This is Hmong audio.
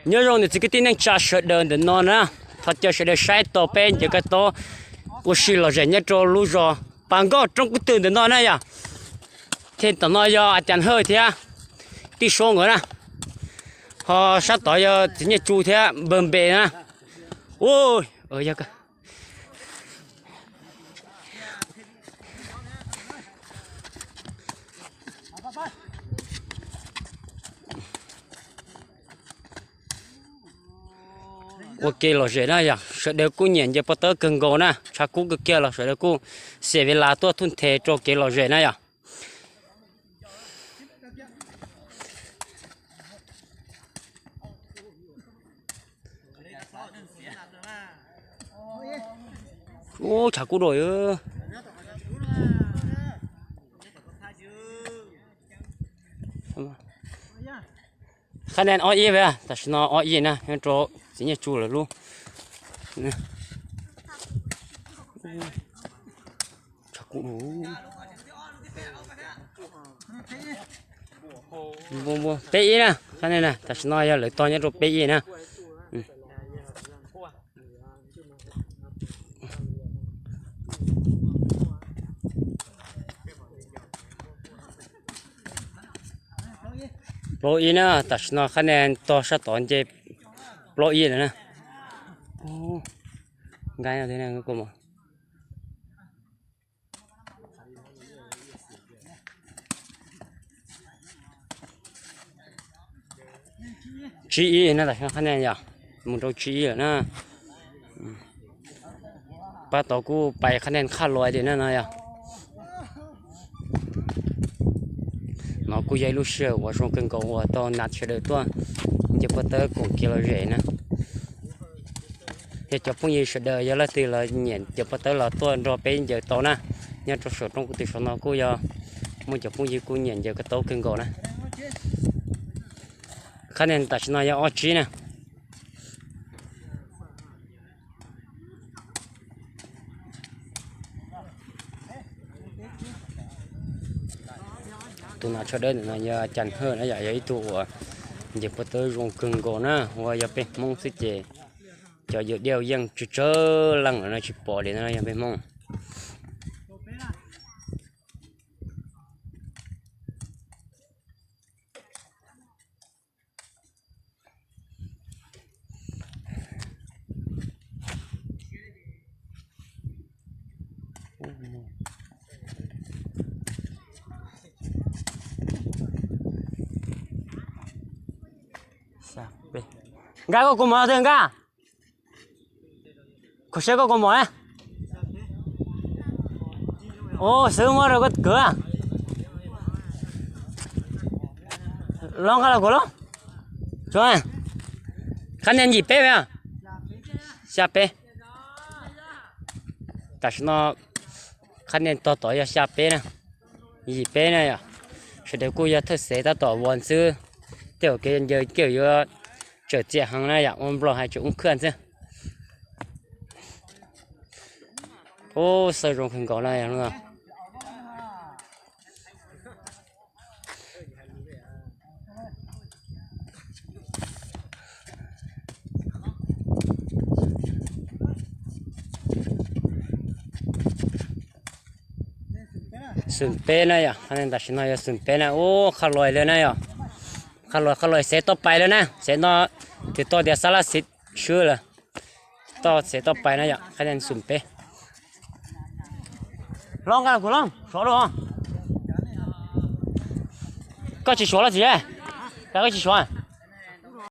Nyob zoo niam txiv kwv tij neej tsa sawv daws ntawm no na, thov caw sawv daws saib tau peb ncaws kab taub ua si lom zem nyob rau lub zos Pas Nkauj Roob Kub Twm ntawm no na yom. Thiab tom no yog A Cas Hawj thiab Tij Suab nkawd na, ho sab tod yog Txiv Nyiaj Tsu thiab Npawg Npe na. Ua, yog ua kev lom zem na yom, sawv daws kuj nyiam ncaws pob tawb kawg nkaus na, tshav kub kawg kiag los sawv daws kuj xiam vim las tuaj thub nthe rau kev lom zem na yom. Ub, tshav kub dua. Qhab nen ob ib, tam sim no ob ib na, nyob rau Txiv Nyiaj Tsu lawv lub. Peb ib na, qhab nen na, tam sim no yog lawv tog nyob rau peb ib na. Plaub ib na, tam sim no qhab nen tog sab tod nce plaub ib lawm na. Nqa tsib ib na, tam sim no qhab nen yog mus rau tsib ib lawm na. Pab tod kuj pais qhab nen qhaj los tias na no yog. No kuj yog ib lub sij hawm uas zoo kawg nkaus uas tau nas sawv daws tuaj ncaws pob tawb koom kev lom zem na. Yog cov phooj ywg sawv daws yog leej twg los nyiam ncaws pob tawb los tuaj nrog peb ncaws tau na. Nyob rau saum roob kuv tus saum no kuj yog muaj cov phooj ywg kuj nyiam ncaws ko taub kawg nkaus na. Qhab nen tam sim no yog ob tsib na. Tus nas tsho dawb ntawm no yog Cas Hawj na yom, yog ib tug uas ncaws pob tawb zoo kawg nkaus na, uas yog peb Hmoob xwb ces cov yawg diaj yeej tsawg tsawg leej lawm no tsis pom li no yog peb Hmoob. Nkaj, koj kua muag twg Nkaj? Khuv seb koj kua muag na. Ua xwb muab rau koj kwv. Los nqa los kuv los. Qhab nen yim peb, xya peb. Tam sim no qhab nen tog tod yog xya peb na, yim peb na yom. Sawv daws kuj yog thawj xev tab tom vos xwb, tej zaum kev ncaws kuj yuav tseem txias heev na yom, ua nplog hais tseem ub khaj xwb. Ub, xawj zoo kawg nkaus na yom. Xoom peb na yom, tam sim no yog xoom peb na. Ub, qhaj los lawm na yom. Qhaj los, qhaj los xev toj pais lawm na, xev no twb tau tias xab laj xib swb lawm. Toj xev toj pais na yom, qhaj nen xoom peb. Los nqa kuv los suav los. Koj tsis suav los txiv, koj tsis suav.